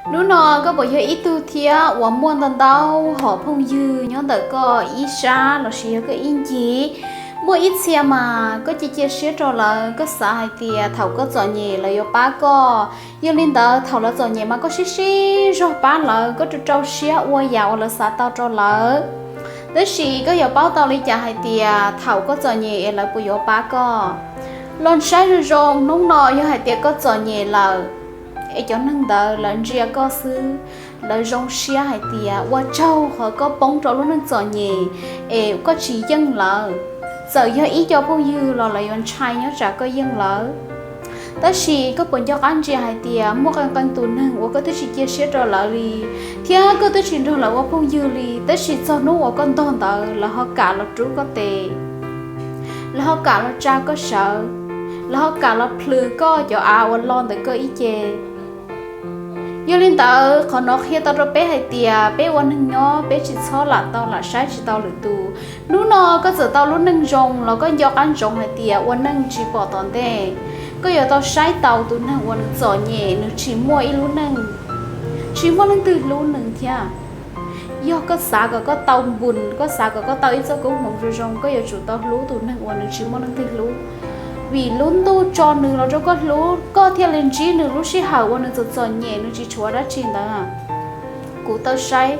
Hnub no koj puas yog ib tug thiab uas muaj ntau ntau hom phooj ywg nyob ntawm koj ib sab lossis yog koj ib ncig? Muaj ib txhia mas koj cia cia siab rau lawv, koj xav hais tias thaum koj txom nyem lawv yuav pab koj. Yog li ntawd thaum lawv txom nyem mas koj sib sib zog pab lawv, koj rau rau siab ua yam uas lawv xav tau rau lawv. Tab sis koj yuav paub tau li cas hais tias thaum koj txom nyem es lawv puas yuav pab koj? Los saib zoo zoo, hnub no yog hais tias koj txom nyem lawm es cov neeg ntawd lawv ntsia koj xwb, lawv zoo siab hais tias ua tsaug qhov koj poob rau lub neej txom nyem es koj tsis yeej lawv. Txawm yog ib co phooj ywg los lawv yuav ntshai nyob tsam koj yeej lawv. Tab sis koj puas nco qab ntsia hais tias muaj qee qee tus neeg uas koj twb tsis cia siab rau lawv li, thiab koj twb tsis nrog lawv ua phooj ywg li, tab sis txog hnub uas koj ntog ntawd lawv ho kam los rub koj tes, lawv ho kam los tsa koj sawv, lawv ho kam los plhws koj cov av uas lo ntawm koj ib ce. Yog li ntawd qhov no qhia tau rau peb hais tias peb ua neeg nyob peb tsis txhob lam tau lam saib tsis tau lwm tus. Hnub no koj txawm tau lub neej zoo los koj nco qab ntsoov hais tias ua neej tsis pom tom ntej. Koj yuav tau saib taus tus neeg uas nws txom nyem, nws tsis muaj ib lub neej, tsis muaj leej twg hlub nws thiab. Yog koj xav kom koj tau npun, koj xav kom koj tau ib txoj koob hmoov zoo zoo, koj yuav tsum tau hlub tus neeg uas nws tsis muaj leej twg hlub. Vim lub ntuj tso nws los rau koj hlub, koj thiaj li ntsib nws lub sij hawm uas nws txom txom nyem, nws tsis tshuav dab tsi ntawd. Kuv tau saib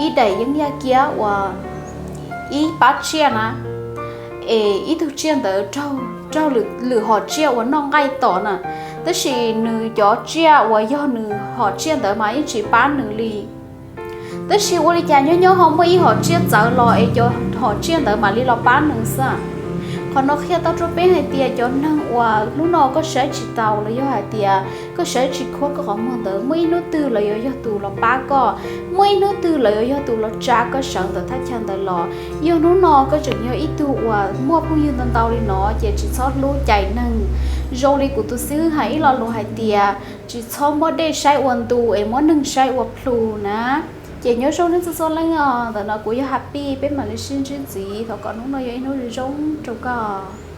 ib daim yeeb yaj kiab uas ib pab tsiaj na, es ib tug tsiaj ntawd raug lwm hom tsiaj uas noj nqaij tom na, tab sis nws cov tsiaj uas yog nws hom tsiaj ntawd mas yeej tsis pab nws li. Tab sis ua li cas nyob nyob ho muaj ib hom tsiaj txawv los es cov hom tsiaj ntawd mam li los pab nws xwb. Qhov no qhia tau rau peb hais tias cov neeg uas hnub no koj saib tsis taus los yog hais tias koj saib tsis khuab koj qhov muag ntawd, muaj ib hnub twg lawv yuav yog tus los pab koj, muaj ib hnub twg lawv yuav yog tus los tsa koj sawv ntawm thaj chaw ntawd los. Yog hnub no koj tseem yog ib tug uas muaj phooj ywg ntau ntau li no ces tsis txhob hlub cais neeg. Zoo li kuv tus xib hwb hais ib lo lus hais tias tsis txhob muab dej saib ua ntu es muab neeg saib ua plhu na. Ces nyob zoo nej txhua txhua leej os, ntawm no kuv yog Happy, peb mam li sib ntsib ntxiv, thov kom hnub no yog ib hnub zoo zoo rau koj.